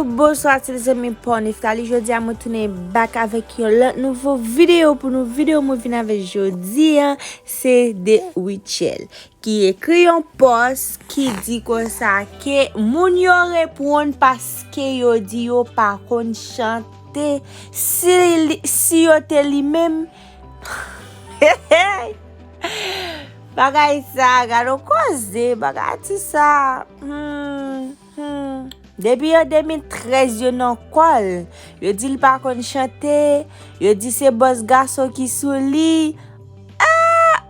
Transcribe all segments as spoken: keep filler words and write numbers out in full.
Bonswa ti zanmi pa w Neftali, jodi a mwen tounen back avèk yon lòt nouvo videyo pou nou. Videyo mwen vin avèk jodi a se de Rutshelle ki ekri yon pòs ki di konsa ke moun yo reponn paske yo di yo pa konn chante. Si, si yo te li menm, bagay sa, gade yon koze, bagay ti sa. Hmm. Hmm. Depi an de mil trèz yo nan kò l. Yo di l pa konn chante. Yo di se bòs gason ki sou li. Ah!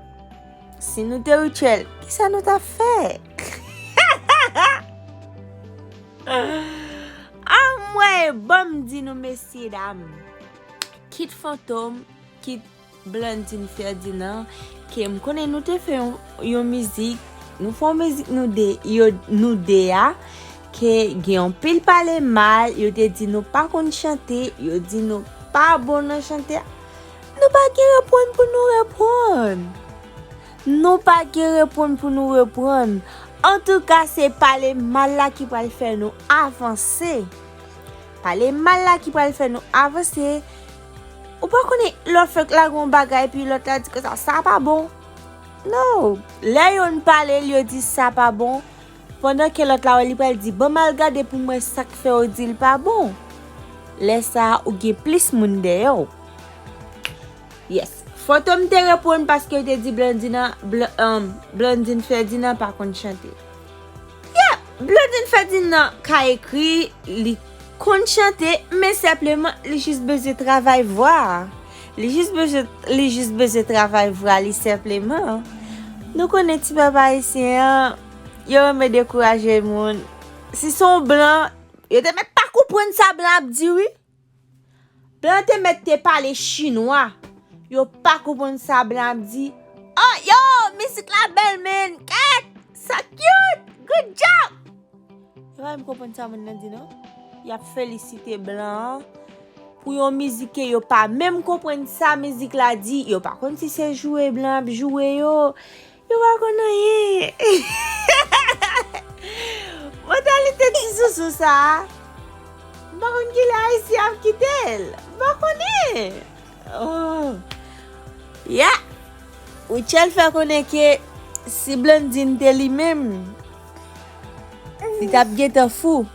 Si nou te Rutshelle, kisa nou t ap fè? Anmwey, ban m di nou, mesye dam. Kit Fantom, kit Blandine Ferdinand, ke m konnen nou te fè yon, yon mizik, nou fè yon mizik nou de, yo, nou de a, ke gen anpil pale mal, yo te di nou pa konn chante, yo di nou pa bon nan chante. Nou pa gen reponn pou nou reponn. Nou pa gen reponn pou nou reponn. Antouka, se pale mal la ki pral fè nou avanse. Pale mal la ki pral fè nou avanse. Ou pa konnen lè w fèk lage yon bagay epi lòt la di konsa sa pa bon. No. Lè yonn pale l, yo di sa pa bon. Pandan ke lòt la wè li pral di, ban m al gade pou m wè sa k fè yo di l pa bon. Lè sa a, ou gen plis moun dèyè w. Yes. Fantom te reponn paske yo te di Blandine, Bl- um, Blandine Ferdinand pa konn chante. Yeah, Blandine Ferdinand ka ekri, li konn chante, men senpleman li jis bezwen travay vwa a. Li jis bezwen, li jis bezwen travay vwa li senpleman. Nou konnen ti pèp ayisyen an, yo renmen dekouraje moun. Si se yon blan, yo te mèt pa konprann sa blan ap di wi. Blan te mèt te pale chinwa. Yo pa konprann sa blan ap di. Oh, yo, mizik la bèl, men. Kèt, sa cute. Good job. Yo pa menm konprann sa moun nan di, non. Y ap felisite blan an pou yon mizik ke yo pa menm konprann sa mizik la di. Yo pa konn si se joure blan ap joure yo. Yo pa konn anyen. Mantalite ti sousou sa a. M pa konn kilè Ayisyen ap kite l. M pa konnen. Oh. Ya. Rutshelle fè konnen ke si Blandine te li menm, li t ap gentan fou.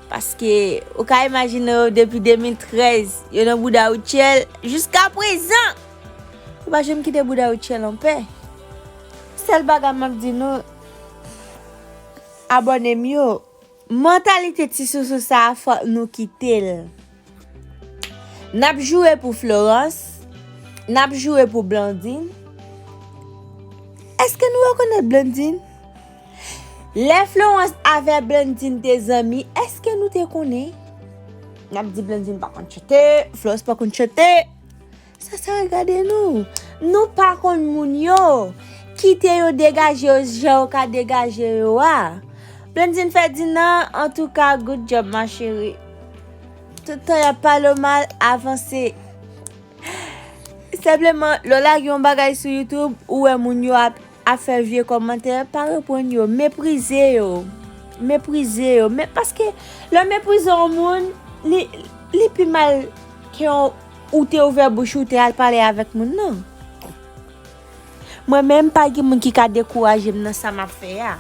Paske ou ka imajine yo depi de mil trèz, yo nan bouda Rutshelle jiska prezan. Yo pa janm kite bouda Rutshelle anpè. Sèl bagay m ap di nou, abòne m yo, mantalite ti sousou sa a fòk nou kite l. N ap joure pou Florence, n ap joure pou Blandine. Èske nou rekonèt Blandine? Lè Florence avè Blandine te zanmi, èske nou te konnen? N ap di Blandine pa konn chante, Florence pa konn chante. Sa, sa regade nou. Nou pa konn moun yo. Kite yo degaje yo jan yo ka degaje yo a. Blandine Ferdinand, antouka, good job, ma chérie. Tout tan y ap pale w mal, avanse. Senpleman, lè w lage yon bagay sou YouTube, ou wè moun yo ap, ap fè vye kòmantè, pa reponn yo, meprize yo. Meprize yo. Men, paske lè w meprize yon moun, li, li pi mal ke yon, ou te ouvè bouch ou, ou te al pale avèk moun nan. Mwen menm, pa gen moun ki ka dekouraje m nan sa m ap fè a.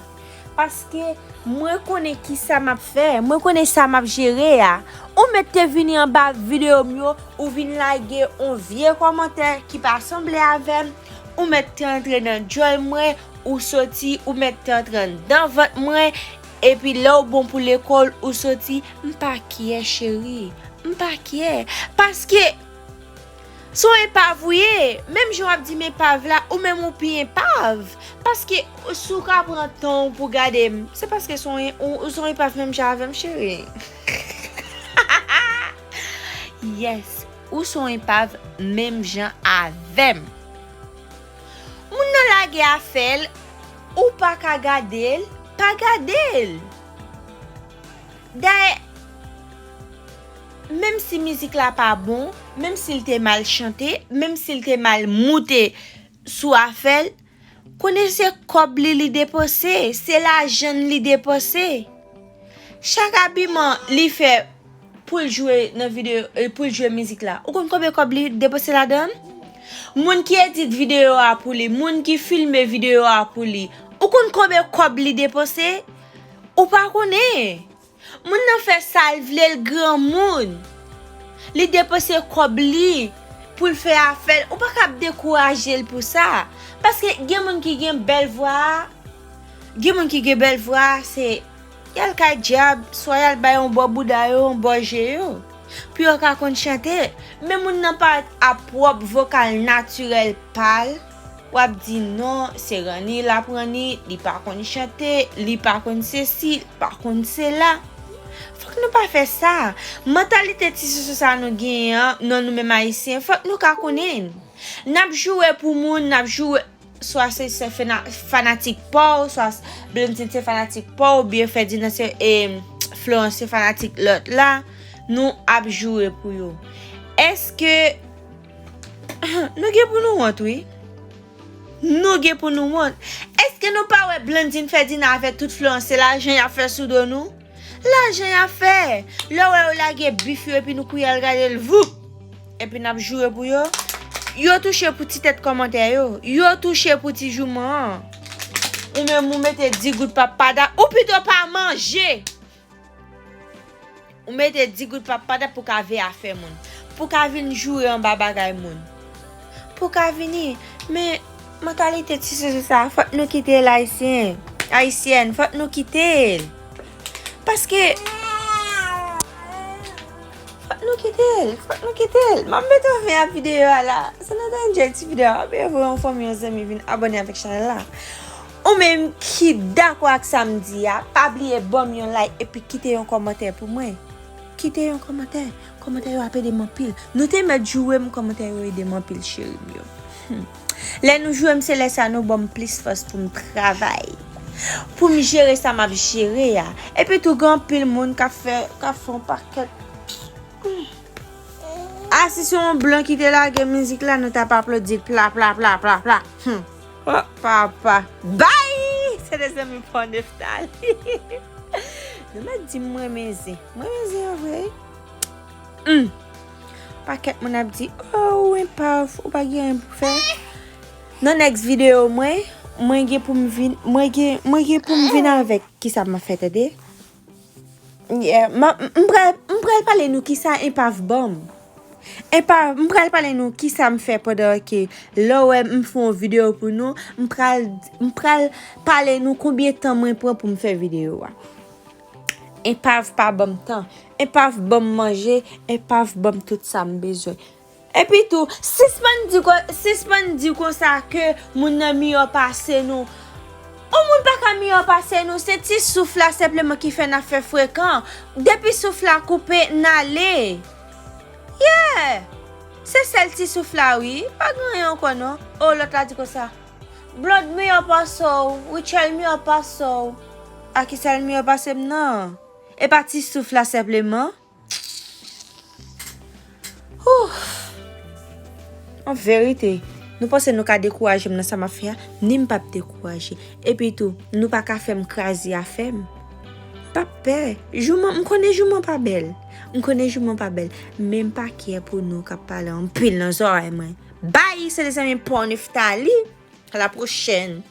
Paske mwen konnen kisa m ap fè, mwen konnen sa m ap jere a. Ou mèt te vini anba videyo m yo, ou vin lage yon vye kòmantè ki pa sanble avè m, ou mèt te antre nan djòl mwen, ou soti, ou mèt te antre anndan vant mwen, epi lè w bon pou lekòl, ou soti, m pa kyè, cheri, m pa kyè. Paske se yon enpav ou ye. Menm jan w ap di m enpav la, ou menm ou pi enpav. Paske si w ka pran tan w pou gade m, se paske se yon, ou, ou se yon enpav menm jan avè m, cheri. Yes, ou se yon enpav menm jan avè m. Moun nan lage afè l, ou pa ka gade l, pa gade l. Dayè, menm si mizik la pa bon, menm si l te mal chante, menm si l te mal moute sou afè l, konnen se kòb li li depanse, se lajan l li depanse. Chak abiman li fè pou l jwe nan videyo, eh, pou l jwe mizik la. Ou konn konbyen kòb li depanse ladan l? Moun ki edit videyo a pou li, moun ki filme videyo a pou li, ou konn konbyen kòb li depanse? Ou pa konnen. Moun nan fè sa l vle, l granmoun. Li depanse kòb li pou l fè afè l. Ou pa ka ap dekouraje l pou sa. Paske gen moun ki gen bèl vwa a, gen moun ki gen bèl vwa a, se y al kay dyab, swa y al bay yon bò bouda yo, yon bò je yo, pou yo ka konn chante. Men moun nan pa a pwòp vokal natirèl pa l, w ap di non, se ranni l ap ranni, li pa konn chante, li pa konn sesi, li pa konn sela. Fòk nou pa fè sa. Mantalite ti sousou sa nou genyen an, non, nou menm Ayisyen, fòk nou ka konnen. N ap joure pou moun, n ap joure, swa se, se fana-, fanatik pa w, swa s-, Blondine se fanatik pa w, oubyen Ferdinand se, e, Florence se fanatik lòt la, nou ap joure pou yo. Èske nou gen pou nou wont, wi. Nou gen pou nou wont. Èske nou pa wè Blondine, Ferdinand avèk tout Florence, se lajan y ap fè sou do nou? Lajan y ap fè. Lè w wè yo lage bif yo epi nou kouri al gade l, voup! Epi n ap joure pou yo. Yo touche pou ti tèt kòmantè yo. Yo touche pou ti jouman an. Ou menm ou mete di goud pa padap. Ou pito pa manje. Ou mete di goud pa padap pou ka veye afè moun. Pou ka vin joure anba bagay moun. Pou ka vini. Men, mantalite ti sousou sa, fòk nou kite l, Ayisyen. Ayisyèn, fòk nou kite l. Paske, fòk nou kite l, fòk nou kite l. M ap mete yon fen a videyo a la. Si nou ta enjoy ti videyo a, w ap voye yon fanmi, yon zanmi vin abòne avèk chanèl la. Ou menm ki dakò ak sa m di a, pa bliye ban m yon like epi kite yon kòmantè pou mwen. Kite yon kòmantè. Kòmantè yo ap ede m anpil. Nou te mèt joure m, kòmantè yo ede m anpil, cheri m yo. Hmm. Lè nou joure m, se lè sa nou ban m plis fòs pou m travay. Pou m jere sa m ap jere a. Epi tou, gen anpil moun k ap fè, k ap fè yon pakèt. Hmm. A, si se yon blan ki te lage mizik la, nou t ap aplodi l pla, pla, pla, pla, pla. Hmm. Oh, papa. Bay! Se de zanmi pa w Neftali. Nou mèt di m mwen renmen zen. Mwen renmen zen an vre. Hmm. Pakèt moun ap di, oh, ou enpav, ou pa gen anyen pou fè. Nan next videyo mwen, mwen gen pou m vin, mwen gen, mwen gen pou m vin avèk kisa m ap fè, tande? Yeah, m, m pral, m pral pale nou kisa enpav ban m. Enpav, m pral pale nou kisa m fè pandan ke lè w wè m fè yon videyo pou nou, m pral, m pral pale nou konbyen tan mwen pran pou m fè videyo a. Enpav pa ban m tan. Enpav ban m manje. Enpav ban m tout sa m bezwen. Epi tou, sispann di ko-, sispann di konsa ke moun nan miyò pase nou. Yon moun pa ka miyò pase nou, se ti souf la senpleman ki fè n ap fè frekan. Depi souf la koupe, n ale. Yeah! Se sèl ti souf la wi, pa gen anyen ankò non. Oh, lòt la di konsa, Blonde miyò pase w, Rutshelle miyò pase w. A kisa l miyò pase m nan? E pa ti souf la senpleman? Ouf! An verite, nou panse nou ka dekouraje m nan sa m ap fè a? Ni m p ap dekouraje. Epi tou, nou pa ka fè m kraze afè m. M p ap pè. Jouman, m konnen jouman pa bèl. M konnen jouman pa bèl. Men m pa kè pou nou k ap pale anpil nan zòrèy mwen. Bay, se de zanmi pa w Neftali. A la pwochèn.